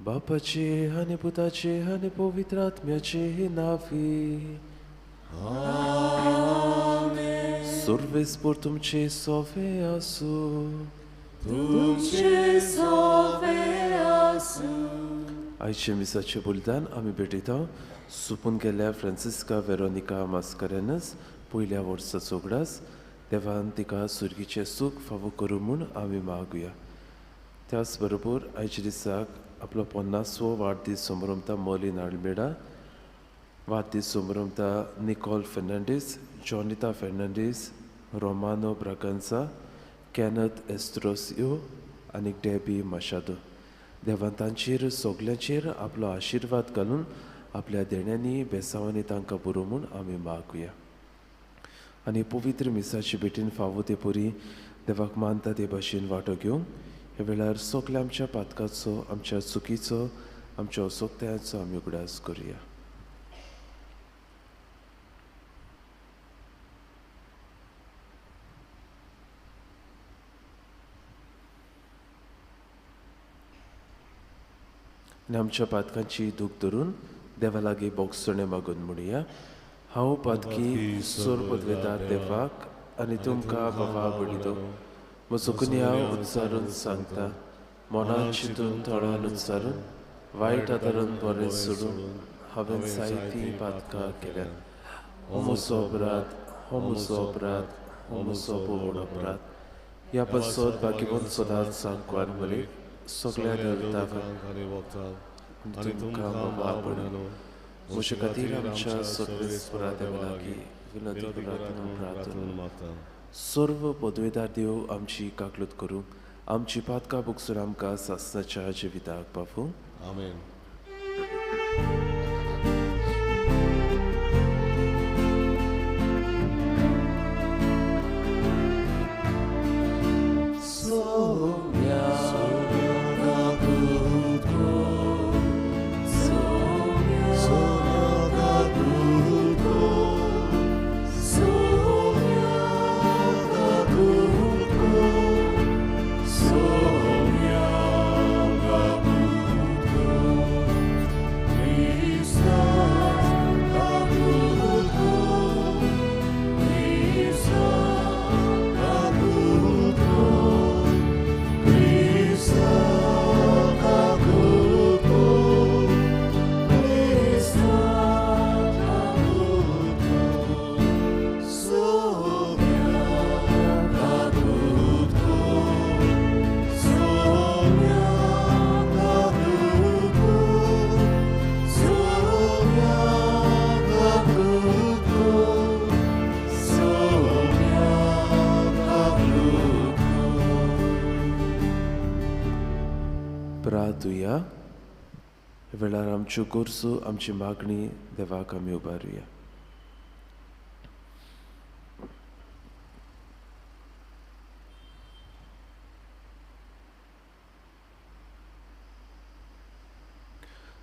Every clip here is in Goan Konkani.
बापाचे आनी पुताचे आनी पवित्र आत्म्याचे नांवी. आमेन. सर्वेस्पर तुमचे सोवे आसूं. तुमचे सोवे आसूं. आयचे मिसाचे बलिदान आमी भेटयता सुपून गेल्ल्या फ्रांसिस्का वेरोनिका मास्करेनस पयल्या वर्साचो उगडास देवान तिका सुर्गीचें सूख फावो करूं म्हूण आमी मागुया. त्याच बरोबर आयच्या दिसाक आपलो 50वो वाडदीस समरमता मोलीन आल्मेडा, वाडदीस समरमता Nikola Fernandes, Jonita Fernandes, Romano ब्रागांसा, कॅनथ एस्ट्रोसियो आनी डेबी माशादो. देवान तांचेर सगल्यांचेर आपलो आशिर्वाद घालून आपल्या देण्यांनी बेसांवांनी तांकां बरो म्हूण आमी मागुया. आनी पवित्र मिसाचे भेटीन फावो ते परी देवाक मानता ते भाशेन वांटो घेवंक ह्या वेळार सगल्या आमच्या पातकाचो, आमच्या चुकीचो, आमच्या असोक्तयाचो आमी उगडास करुया. आनी आमच्या पातकांची दूख धरून देवा लागीं बोगसणें मागून म्हणुया. हांव पातकी सोर पदवेदार देवाक आनी तुमकां बाबा बडितो म्हजो गुन्यांव उच्चारून सांगता, मनान चिंतून थोडान उच्चारून वायट आदारून बरें सोडून हांवें जायतीं पातकां केल्यात. हो म्हजो अपराध, हो म्हजो अपराध, हो म्हजो व्हड अपराध. ह्या पासत बाकीबंद सदांच सांगवान मरे सगळ्या देवतांक आनी तुमकां बाबा बडितो म्हजे खातीर आमच्या सर्वेस्परा देवा लागीं विनंती करात म्हूण प्रार्थना मागता. सर्व पदवेदार देव आमची काकलूत करूं, आमची पातकां भोगसून आमकां सासणाच्या जिविताक पावूं. आमेन. प्रार्थुया. वेळार आमच्यो गरजो, आमची मागणी देवाक आमी उबारुया.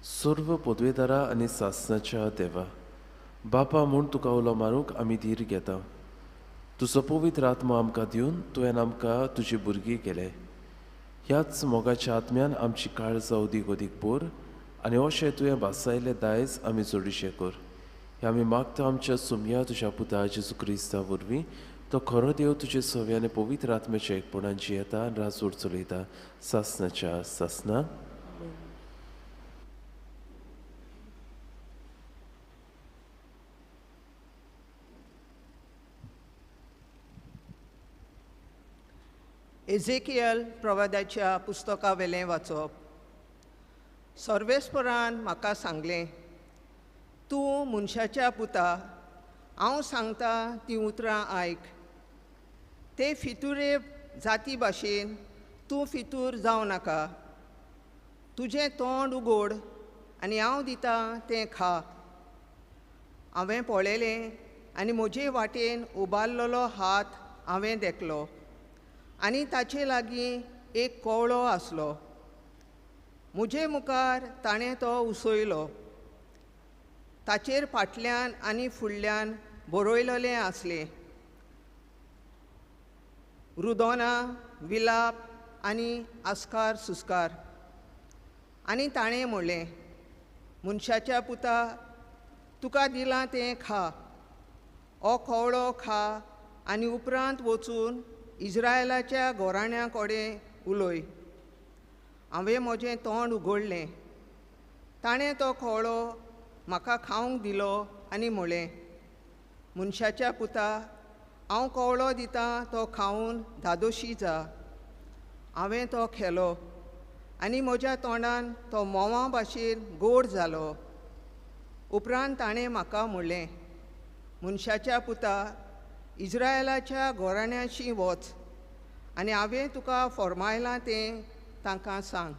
सर्व पदवेदारा आनी सासणाच्या देवा बापा म्हूण तुका उलो मारूंक आमी धीर घेता. तुजो पवित्र आत्मो आमकां दिवन तुवें आमकां तुजी भुरगीं केले. ह्याच मोगाच्या आत्म्यान आमची काळजां अदीक अदीक बोर आनी अशें तुवें भासायलें दायज आमी जोडीशें कर. हें आमी मागता आमच्या सुमया तुज्या पुता जेजू क्रिस्ता वरवीं, तो खरो देव तुजे सवे आनी पवित्र आत्म्याच्या एकपणान जियेता आनी राजवट चलयता सासणाच्या सासणाक. एझेकियल प्रवादाच्या पुस्तका वेलें वाचप. सर्वेस्परान म्हाका सांगलें, तूं मनशाच्या पुता, हांव सांगता तीं उतरां आयक. ते फितुरे जाती भाशेन तूं फितूर जावं नाका. तुजें तोंड उगोड आनी हांव दितां तें खा. हांवें पळयलें आनी म्हजे वाटेन उबारलेलो हात हांवें देखलो आनी ताचे लागीं एक कवळो आसलो. म्हजे मुखार ताणें तो उसयलो. ताचेर फाटल्यान आनी फुडल्यान बरयलेलें आसलें, रुदोना, विलाप आनी आस्कार सुस्कार. आनी ताणें म्हणलें, मनशाच्या पुता, तुका दिलां तें खा. हो कवळो खा आनी उपरांत वचून इज्रायलाच्या घराण्या कडेन उलय. हांवें म्हजें तोंड उगडलें. ताणें तो कवळो म्हाका खावंक दिलो आनी म्हणलें, मनशाच्या पुता, हांव कवळो दितां तो खावन धादोशी जा. हांवें तो खेलो आनी म्हज्या तोंडान तो म्होंवा भाशेन गोड जालो. उपरांत ताणें म्हाका म्हणलें, मनशाच्या पुता, इज्रायलाच्या घराण्याशी वच आनी हांवें तुका फॉर्मायलां तें तांकां सांग.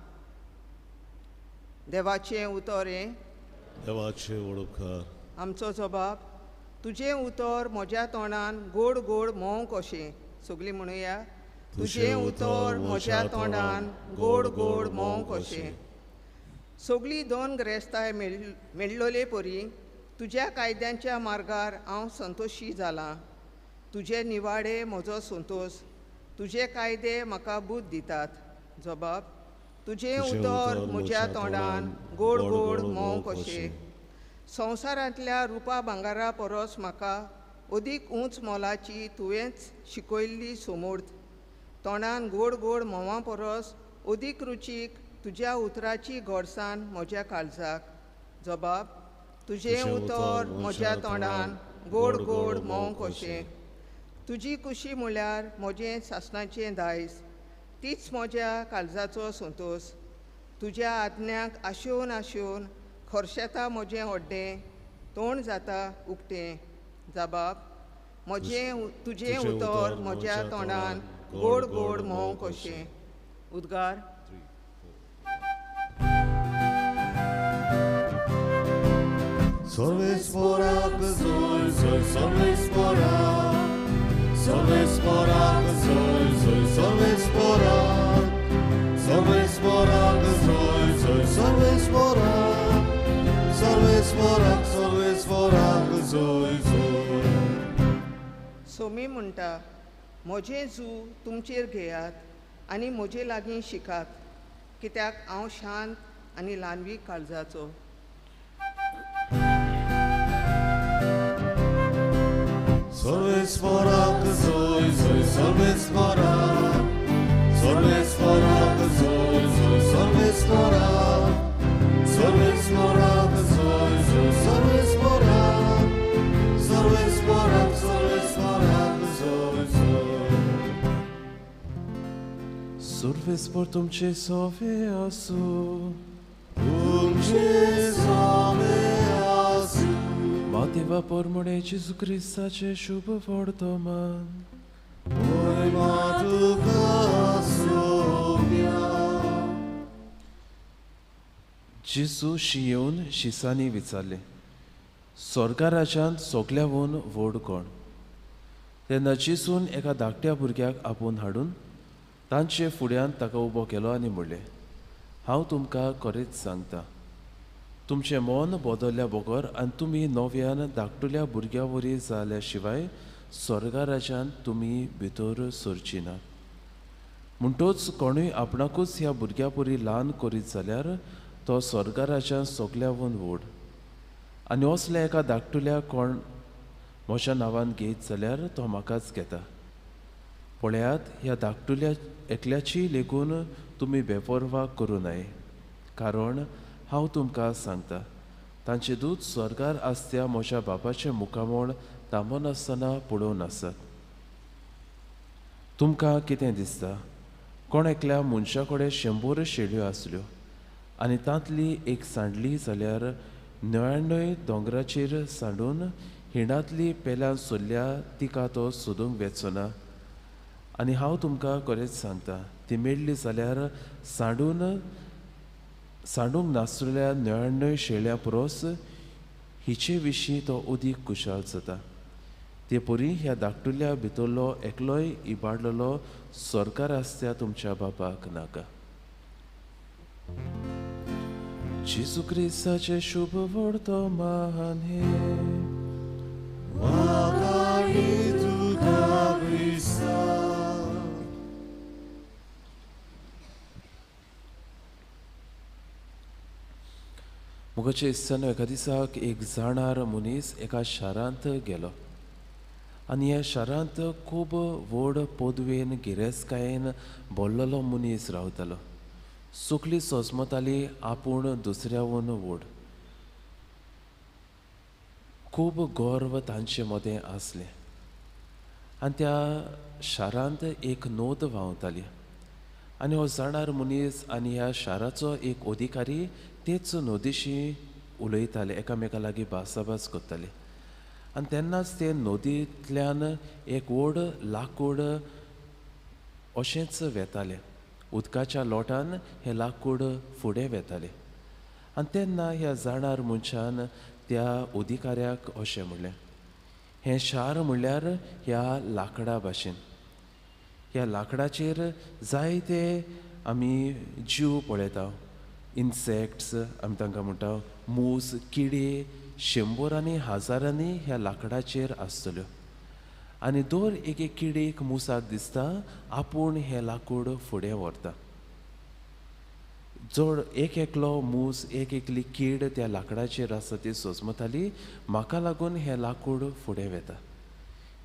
देवाचें उतर हें. देवाचें उपकार. आमचो जबाब, तुजें उतर म्हज्या तोंडान गोड गोड म्होंव कशें. सगळीं म्हणुया, तुजें उतर म्हज्या तोंडान गोड गोड म्होंव कशें. सगळीं दोन ग्रेस्ताय मेळ्ळोले परी तुज्या कायद्यांच्या मार्गार हांव संतोशी जालां. तुजे निवाडे म्हजो संतोश, तुजे कायदे म्हाका बूद दितात. जबाब, तुजें उतर म्हज्या तोंडान गोड गोड म्होंव कशें. संवसारांतल्या रुपा भांगरा परस म्हाका अदीक उंच मोलाची तुवेंच शिकयल्ली समूर्त. तोंडान गोड गोड म्होंवा परस अदीक रुचीक तुज्या उतराची गोडसाण म्हज्या काळजाक. जबाब, तुजें उतर म्हज्या तोंडान गोड गोड म्होंव कशें. तुजी कुशी म्हळ्यार म्हजें सासणाचें दायज, तीच म्हज्या काळजाचो संतोश. तुज्या आज्ञाक आशेवन आशेवन खर्शेता म्हजें हड्डें, तोंड जाता उक्तें. जबाब, म्हजें तुजें उतर म्हज्या तोंडान गोड गोड म्होंव कशें. उद्गार. सर्वेस्पराक जोय जोय सर्वेस्पराक, सर्वेस्पराक जोय जोय सर्वेस्पराक, सर्वेस्पराक जोय जोय सर्वेस्पराक, सर्वेस्पराक सर्वेस्पराक जोय जोय. सोमी म्हणटा, म्हजें जू तुमचेर घेयात आनी म्हजे लागीं शिकात, कित्याक हांव शांत आनी ल्हानवी काळजाचो. सर्वेस्पराक जोय जोय सर्वेस्पराक, सर्वेस्पराक जोय जोय सर्वेस्पराक, सर्वेस्पराक जोय जोय सर्वेस्पराक, सर्वेस्पराक सर्वेस्पराक जोय जोय. सर्वेस्पर तुमचे सोवे आसूं. तुमचे सोवे आसूं. मातेवा पोरमुणे जेजू क्रिस्ताचें शुभ वर्तमान. जेजू शियेवन शिसांनी विचारलें, स्वर्गा राज्यांत सगल्यावून व्हड कोण? तेन्ना जेजून एका धाकट्या भुरग्याक आपोवन हाडून तांचे फुड्यांत ताका उबो केलो आनी म्हणलें, हांव तुमकां खरेंच सांगता, तुमचें मन बदलल्या बगर आनी तुमी नव्यान धाकटुल्या भुरग्या वरी जाल्या शिवाय स्वर्गा राज्यांत तुमी भितर सरची ना. म्हणटोच कोणूय आपणाकूच ह्या भुरग्या परी ल्हान करीत जाल्यार तो स्वर्गा राज्यांत सगल्यावून व्हड. आनी असल्या एका धाकटुल्या कोण म्हज्या नांवान घेयत जाल्यार तो म्हाकाच घेता. पळयात, ह्या धाकटुल्या एकल्याची लेगून तुमी बेपर्वा करूं नये, कारण हांव तुमकां सांगता, तांचे दूत स्वर्गार आसत्या म्हज्या बापाचें मुखामळ थांबनासतना पळोवन आसात. तुमकां कितें दिसता? कोण एकल्या मनशा कडेन 100 शेळयो आसल्यो आनी तांतली एक सांडली जाल्यार 99 दोंगराचेर सांडून हिंडांतली पेल्यान सोडल्या तिका तो सोदूंक वेचो ना. आनी हांव तुमकां खरेंच सांगता, ती मेळ्ळी जाल्यार सांडूंक नासलेल्या 99 शेळ्यां परस हिचे विशीं तो अदीक खुशाल जाता. ते परी ह्या धाकटुल्या भितरलो एकलोय इबाडलेलो सरकार आसत्या तुमच्या बापाक नाका. जेजू क्रिस्ताचें शुभ वर्तमान हें. मुखाचे इत्सानो एका दिसाक एक जाणार मनीस एका शारांत गेलो आनी ह्या शारांत खूब व्हड पदवेन गिरेस्तकायेन भरलेलो मनीस रावतालो. सुकली सोजमताली आपूण दुसऱ्यावून व्हड, खूब गर्व तांचे मदें आसलें. आनी त्या शारांत एक नोद व्हांवताली आनी हो जाणार मनीस आनी ह्या शाराचो एक अधिकारी तेच नदीशी उलयताले, एकामेका लागीं भासाभास करताले. आनी तेन्नाच ते नदींतल्यान एक व्हड लाकूड अशेंच वेतालें, उदकाच्या लोटान हें लाकूड फुडें वेतालें. आनी तेन्ना ह्या जाणार मनशान त्या अधिकाऱ्याक अशें म्हणलें, हें शार म्हणल्यार ह्या लाकडा भाशेन, ह्या लाकडाचेर जायते आमी जीव पळयता, इन्सेक्ट्स आमी तांकां म्हणटा, मूस, किडे शंबरांनी हजारांनी ह्या लाकडाचेर आसतल्यो. आनी दर एक एक किडीक मुसाक दिसता आपूण हें लाकूड फुडें व्हरता. जड एक एकलो मूस, एक एकली कीड त्या लाकडाचेर आसा ती सोजमताली, म्हाका लागून हें लाकूड फुडें वेता.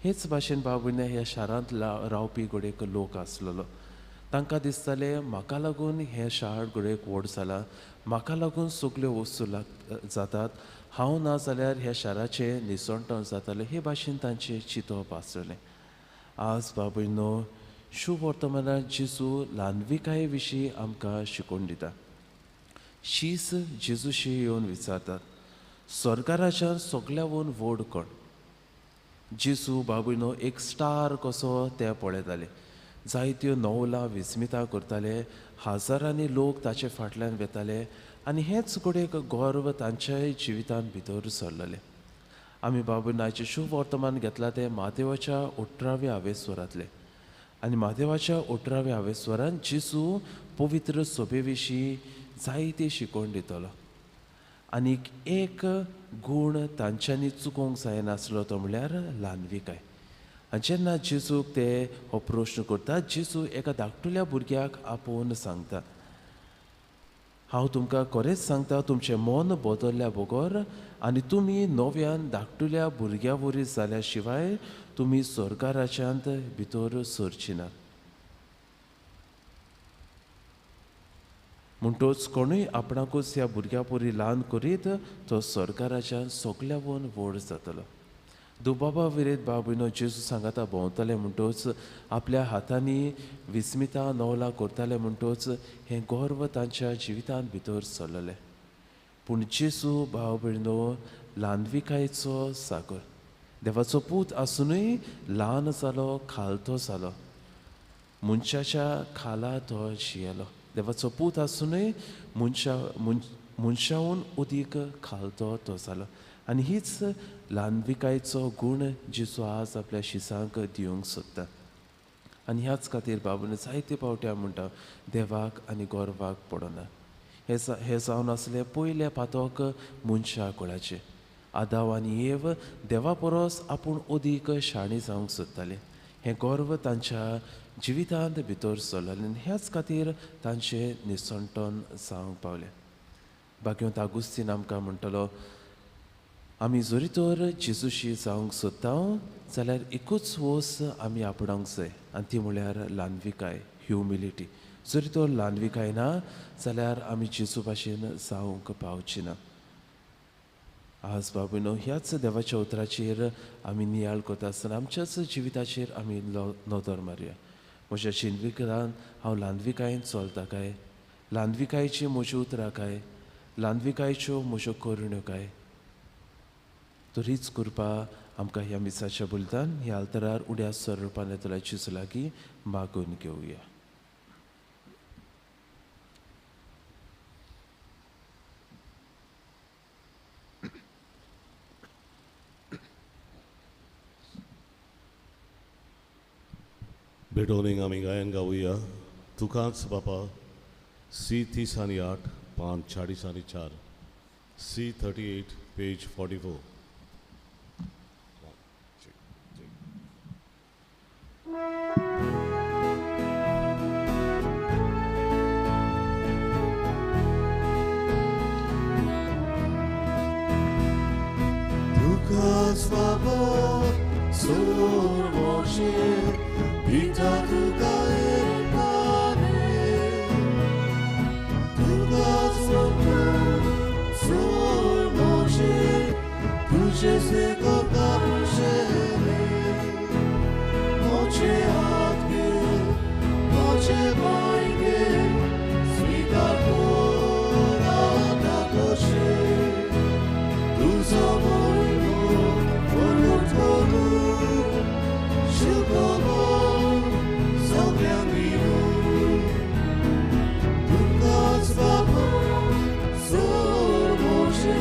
हेच भाशेन बाबुन्या ह्या शारांत रावपी घडयेक लोक आसलेलो, तांकां दिसतालें म्हाका लागून हें शार घडयेक व्हड जालां, म्हाका लागून सगल्यो वस्तू जातात, हांव ना जाल्यार ह्या शाराचें निसणटण जातालें. हे भाशेन तांचें चिंतप आसलें. आज बाबुयनो शुभ वर्तमानांत जेजू ल्हानविकाये विशीं आमकां शिकोवन दिता. शीस जेजूशी येवन विचारतात, सरकाराच्यान सगल्यावून व्हड कोण? जेजू बाबुयनो एक स्टार कसो ते पळयताले, जायत्यो नवलां विस्मितां करताले, हजारांनी लोक ताचे फाटल्यान वेताले आनी हेंच घडयेक गर्व तांच्याय जिवितांत भितर सरलेलें. आमी बाबुयनाचें शुभ वर्तमान घेतलां तें म्हादेवाच्या 18व्या आवेस्वरांतलें आनी म्हादेवाच्या 18व्या आवेस्वरान जेजू पवित्र सोबे विशीं जायते शिकोवन दितलो. आनीक एक गूण तांच्यांनी चुकोवंक जायनासलो तो म्हणल्यार ल्हानविकाय. आनी जेन्ना जेजूक ते हो प्रश्न करता, जेजू एका धाकटुल्या भुरग्याक आपोवन सांगता, हांव तुमकां खरेंच सांगता, तुमचें मन बदल्ल्या बगर आनी तुमी नव्यान धाकटुल्या भुरग्या वरी जाल्या शिवाय तुमी सरकाराच्यांत भितर सरची ना. म्हणटोच कोणूय आपणाकूच ह्या भुरग्या परी ल्हान करीत तो सरकाराच्यान सगल्यावून व्हड जातलो. दुबाबा विरेत बाबुयनो जेजू सांगाता भोंवताले म्हणटोच आपल्या हातांनी विस्मिता नवलां करताले म्हणटोच हें गर्व तांच्या जिवितांत भितर सरलेलें. पूण जेजू भाव भयणो ल्हानविकायेचो सागर, देवाचो पूत आसुनूय ल्हान जालो, खालतो जालो, मनशाच्या खाला तो जियेलो. देवाचो पूत आसुनूय मनशाहून अदीक खालतो तो जालो. आनी हीच ल्हानविकायेचो गूण जेजू आज आपल्या शिसांक दिवंक सोदता. आनी ह्याच खातीर बाबून जायते पावटी हांव म्हणटा, देवाक आनी गर्वाक पडना. हें जावन आसलें पयलें पातक मनशा कुळाचें. आदाव आनी एव देवा परस आपूण अदीक शाणी जावंक सोदताले. हें गर्व तांच्या जिवितांत भितर सरलें आनी ह्याच खातीर तांचें निसणटण जावंक पावलें. बाकी आगुस्तीन आमकां म्हणटलो, आमी जरी तर जेजूशी जावंक सोदता जाल्यार एकूच वस्त आमी आपणावंक जाय आनी ती म्हणल्यार ल्हानविकाय, ह्युमिलिटी. जरी तर ल्हानविकाय ना जाल्यार आमी जेजू भाशेन जावंक पावची ना. आज बाबुनो ह्याच देवाच्या उतराचेर आमी नियाळ करता आसतना आमच्याच जिविताचेर आमी नदर मारया. म्हज्या जिनविकान हांव ल्हानविकायेन चलता काय, ल्हानविकायेची म्हज्यो उतरां काय, ल्हानविकायेच्यो म्हज्यो करण्यो काय. तरीच कृपा आमकां ह्या मिसाच्या बलिदान ह्या आल्तरार उड्या स्वरुपान येतल्या जेजू लागीं मागून घेवया. भेटोवणीक आमी गायन गावया तुकाच बापा सी 30 आनी 8 पान 40 आनी 4 सी 38 पेज 44. तुकाच बाबा सोर मोशे पिता तुका एकाने तुकाच बाबा सोर मोशे तुझे से करता मोचे हात गे मोचे बाय गे स्वीकार कोशे तुझो मोहिमो प्रगट करू शुभमो सगळ्यांक दिवं तुकाच बाबा सोर मोशे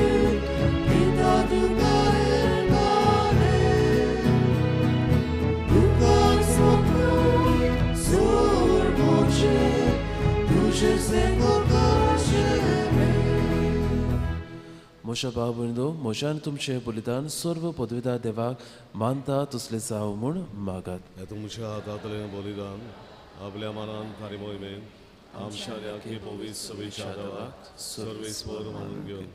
पिता तुका एकाने तुकाच बाबा सोर मोशे तुझे से करता. म्हज्या भाव भयणींनो, म्हज्या आनी तुमचें बलिदान सर्व पदवीदार देवाक मानता तसलें जावं म्हूण मागात. हें तुमच्या हातांतलें बलिदान आपल्या मनान तारी मोहिमेन आमच्या आनी पवित्र सभेच्या देवाक सर्वेस्पर मानून घेवन.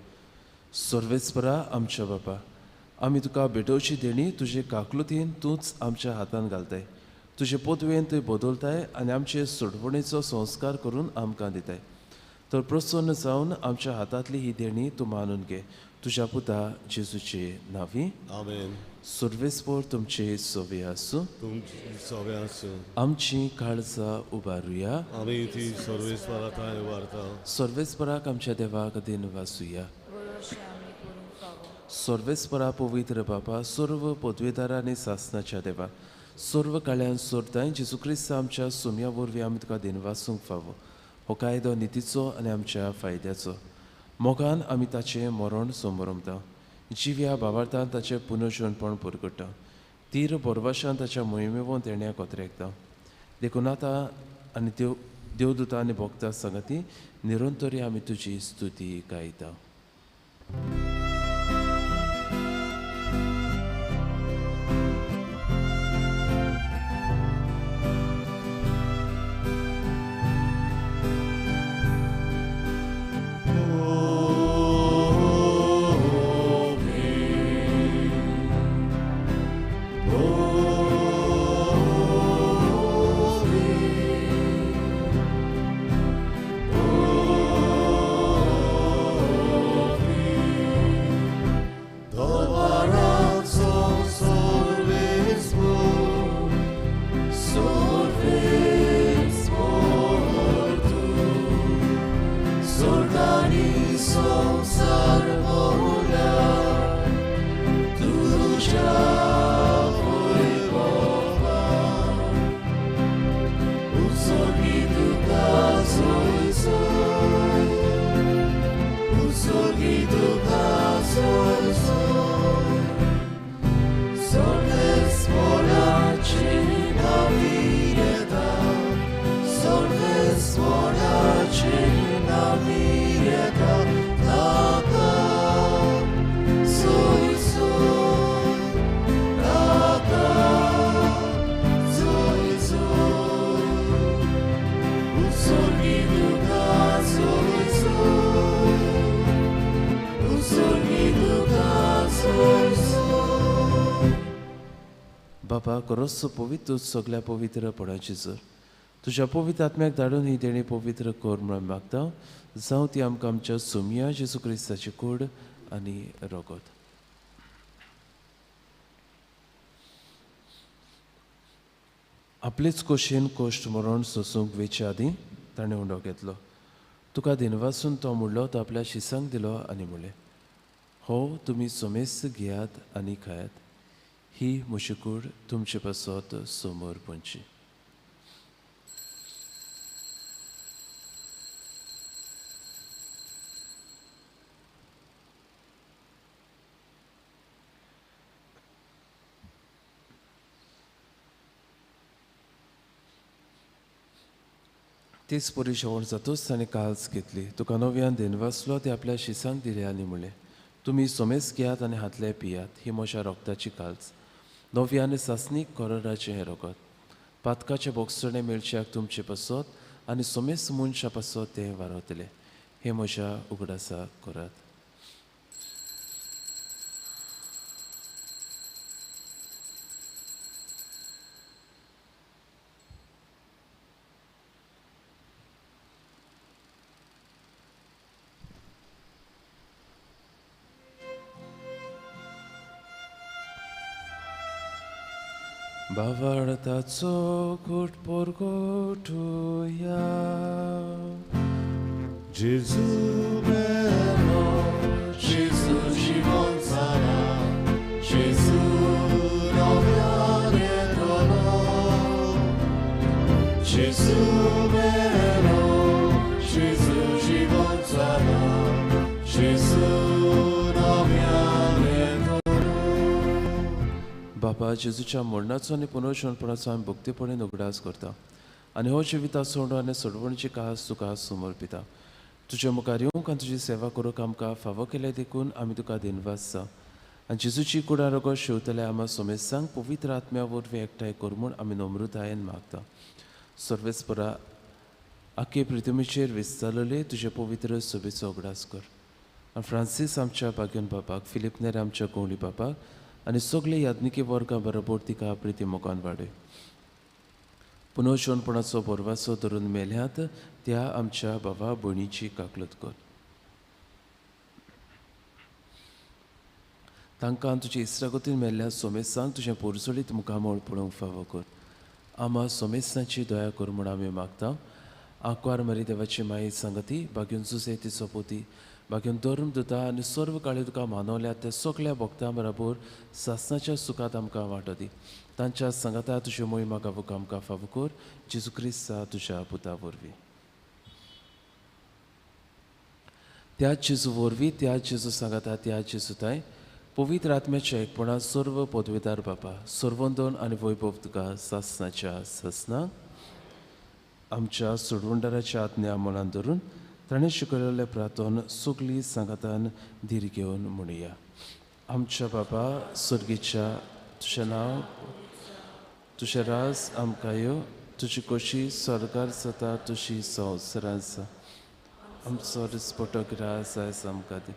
सर्वेस्परा आमच्या बापा, आमी तुका भेटोवची देणी तुजे काकलुतीन तूंच आमच्या हातान घालताय. तुजे पदवेन थंय बदलताय आनी आमचे सोडवणेचो संस्कार करून आमकां दिताय. तर प्रसन्न जावन आमच्या हातांतली ही देणी तूं मानून घे तुज्या पुता जेजूचे नांवी. आमेन. सर्वेस्पर तुमचे सोवे आसूं. तुमची सोवे आसूं. आमची काळजां उबारुया. आमी ती सर्वेस्परा थंय उबारता. सर्वेस्पराक आमच्या देवाक दिन वासुया. सर्वेस्परा पवित्र बापा, सर्व पदवेदारा आनी सासनाच्या देवा, सर्व काळ्यान सोरताय जेजू क्रिस्त आमच्या सुम्या वरवीं आमी तुका दिन वासूंक फावो. हो कायदो नितीचो आनी आमच्या फायद्याचो. मोगान आमी ताचें मरण समरमता, जिव्या भावार्थान ताचें पुनर्जीवनपण परगट्टा, तीर बोरवाशान ताच्या मोहिमेवन तेण्या कोत्रेकता. देखून आतां आनी देव देवदूता आनी भोगता सांगाती निरंतरी आमी तुजी स्तुती गायता. बाबा करोसो पवित्र सगळ्या पवित्रपणाची जर तुज्या पवित्र आत्म्याक धाडून ही देणी पवित्र कर म्हणून मागता. जावं ती आमकां आमच्या सोमया जेजू क्रिस्ताची कूड आनी रगत. आपलेच कोशेन कोश्ट मरण सोसूंक वेचे आदीं ताणें उंडो घेतलो. तुका दिनवासून तो म्हणलो, तो आपल्या शिसांक दिलो आनी म्हणलें, हो तुमी सोमेस्त घेयात आनी खायात, ही म्हजी कूड तुमचे पासत समोर पडची. तेच परी जेवण जातूच ताणें काल्स घेतली, तुका नव्यान दिनवासलो, ते आपल्या शिसांक दिले आनी म्हणलें, तुमी सोमेस घेयात आनी हातले पियात, ही म्हज्या रोगताची काल्स, नव्या आनी सासणीक कोरराचें हें रोगत, पातकाचें बोगसणें मेळच्याक तुमचे पासत आनी सोमेस मनशा पासत तें वारवतलें, हें म्हज्या उगडासा करात. भावार्थाचो घोट परगटुया. जेजू मेलो, जेजू जिवन जाला, जेजू नव्यान येतलो. जेजू मेलो, जेजू जिवन जाला, जेजू नव्यान येतलो. बाबा, जेजूच्या मरणाचो आनी पुनर्जनपणाचो आमी भक्तीपणान उगडास करता आनी हो जिविताचो उंडो आनी सोडवणची कास तुका समर्पिता. तुज्या मुखार येवंक आनी तुजी सेवा करूंक आमकां फावो केलें देखून आमी तुका दिनवासता आनी जेजूची कुडां रोगो शिंवतले आमा सोमेस्तांक पवित्र आत्म्या वरवीं एकठांय कर म्हूण आमी नम्रतायेन मागता. सर्वेस्परा, आखे पृथ्वीचेर विस्तारलेले तुजे पवित्र सभेचो उगडास कर आनी फ्रांसीस आमच्या बाग्योन बापाक, फिलीप नेर आमच्या गवळी बापाक आनी सगळे याज्ञिकी वर्गां बरोबर तिका प्रिती मोगान वाडय. पुनर्जनपणाचो बोरवासो धरून मेल्यात त्या आमच्या भावा भयणीची काकलत कर. तांकां तुजे इस्रागतीन मेल्ल्या सोमेस्तांक तुजें पोरजोळीत मुखामळ पळोवंक फावो कर. आमा सोमेस्तांची दया कर म्हूण आमी मागता. आंकवार मरी देवाची माई सांगती, बागेवन जुसे तिचो पोती, बागेवन धर्म दिता आनी सर्व काळी तुका मानवल्या त्या सगल्या भक्तां बरोबर सासणाच्या सुखांत आमकां वांटो दी. तांच्या सांगाता तुज्यो मोहिमा गावूंक आमकां फावो कर, जेजू क्रिस्ता तुज्या पुता वरवीं. त्याच जेजू वरवीं, त्याच जेजू सांगाता, त्याच जेजू ताय पवित्र आत्म्याच्या एकपणान सर्व पदवेदार बापा, सर्वंदन आनी वैभव तुका सासणाच्या सासणाक. आमच्या सोडवणदाराच्या आज्ञा मनान धरून ताणें शिकयलेलें प्रार्थन सगळीं सांगातान धीर घेवन म्हणुया. आमच्या बाबा स्वर्गीच्या, तुजें नांव, तुजें राज आमकां यो, तुजी खोशी स्वर्गार जाता तशी संवसारांत जा. आमचो दिसपटो ग्रास आयज आमकां दी.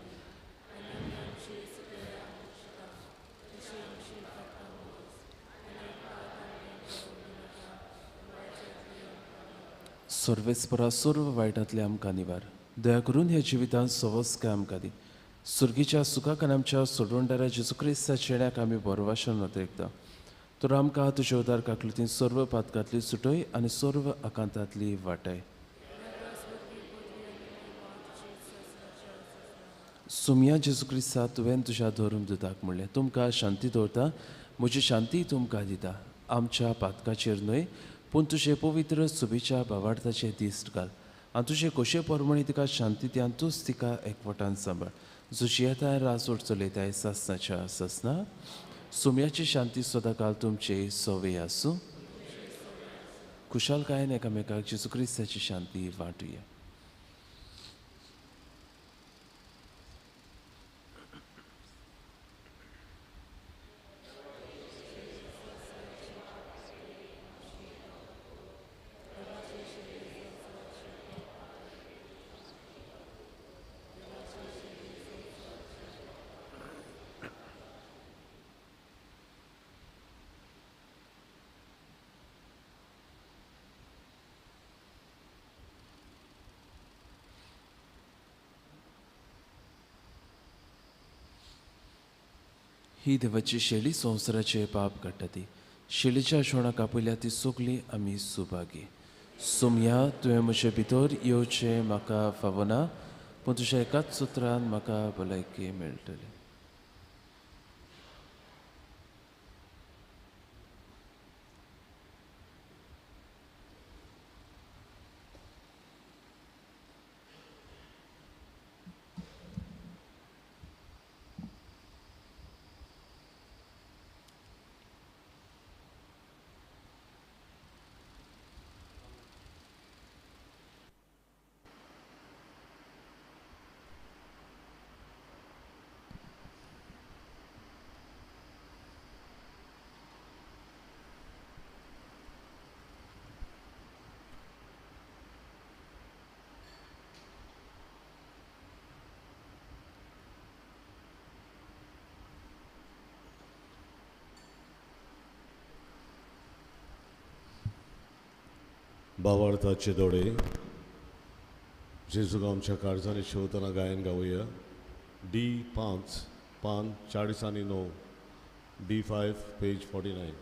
सर्वेस्परा, सर्व वायटांतले आमकां निवार, दया करून ह्या जिवितांत सवस्काय आमकां दी. सुर्गीच्या सुखाक आनी आमच्या सोडवणदारा जेजू क्रिस्ता चेड्याक आमी बरवाशन नोतरेकता. तर आमकां तुजे उदार काकलुतीन सर्व पातकांतली सुटय आनी सर्व आकांतांतली वाटाय. सुमया जेजू क्रिस्ता, तुवें तुज्या धर्म दुताक म्हणलें, तुमकां शांती दवरता, म्हजी शांती तुमकां दिता. आमच्या पातकाचेर न्हय पूण तुजे पवित्र सुबेच्या भावार्थाचे दिश्ट घाल आनी तुजे खोशे परमणी तिका शांती दी आनी तूंच तिका एकवटान सांबाळ. जुशी येताय राजवट चलयताय सासणाच्या सासणा. सुम्याची शांती सदांकाल तुमचे सवे आसूं. खुशालकायेन एकामेकाक जेजू क्रिस्ताची शांती वांटुया. ही देवाची शेळी संवसाराचे पाप काडटा ती शिलीच्या शोणाक आपयल्या ती सगळीं आमी सुभागी. सोमया तुवें म्हजे भितर येवचें म्हाका फावना, पूण तुज्या एकाच सुत्रान म्हाका भलायकी मेळटली. भावार्थाचे दोळे जेजूक आमच्या काळजांनी शेवतना गायन गावया. डी 5 पान 40 आनी 9, D5 page 49.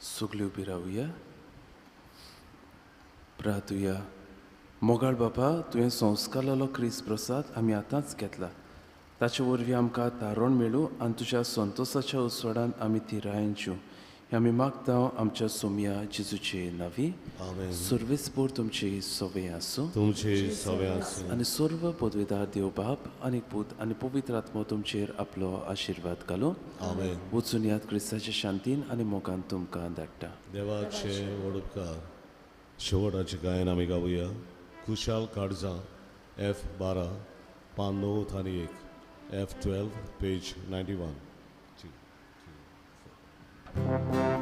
सगळी उबी रावया, प्रार्थुया. मोगाळ बापा, तुवें संस्कारलेलो क्रिस्त प्रसाद आमी आतांच घेतला, ताचे वरवीं आमकां तारण मेळूं आनी तुज्या संतोसाच्या उसवाडान आमी थिरायेन जीव हें आमी मागता आमच्या सोमया जेजूचे नांवी. सर्वेस्पोर तुमची सवय आसूं, तुमची सवय आसूं आनी सर्व पदवेदार देव बाप आनी पूत आनी पवित्र आत्मो तुमचेर आपलो आशिर्वाद घालूं. आमेन. वचून याद क्रिस्ताच्या शांतीन आनी मोगान तुमकां धाडटा. देवाचे व्हड उपकार. शेवटाचें गायन आमी गावया. कुशाल काळजां F12 पान 9 आनी 1, F12 page 91. 2, 3, 4.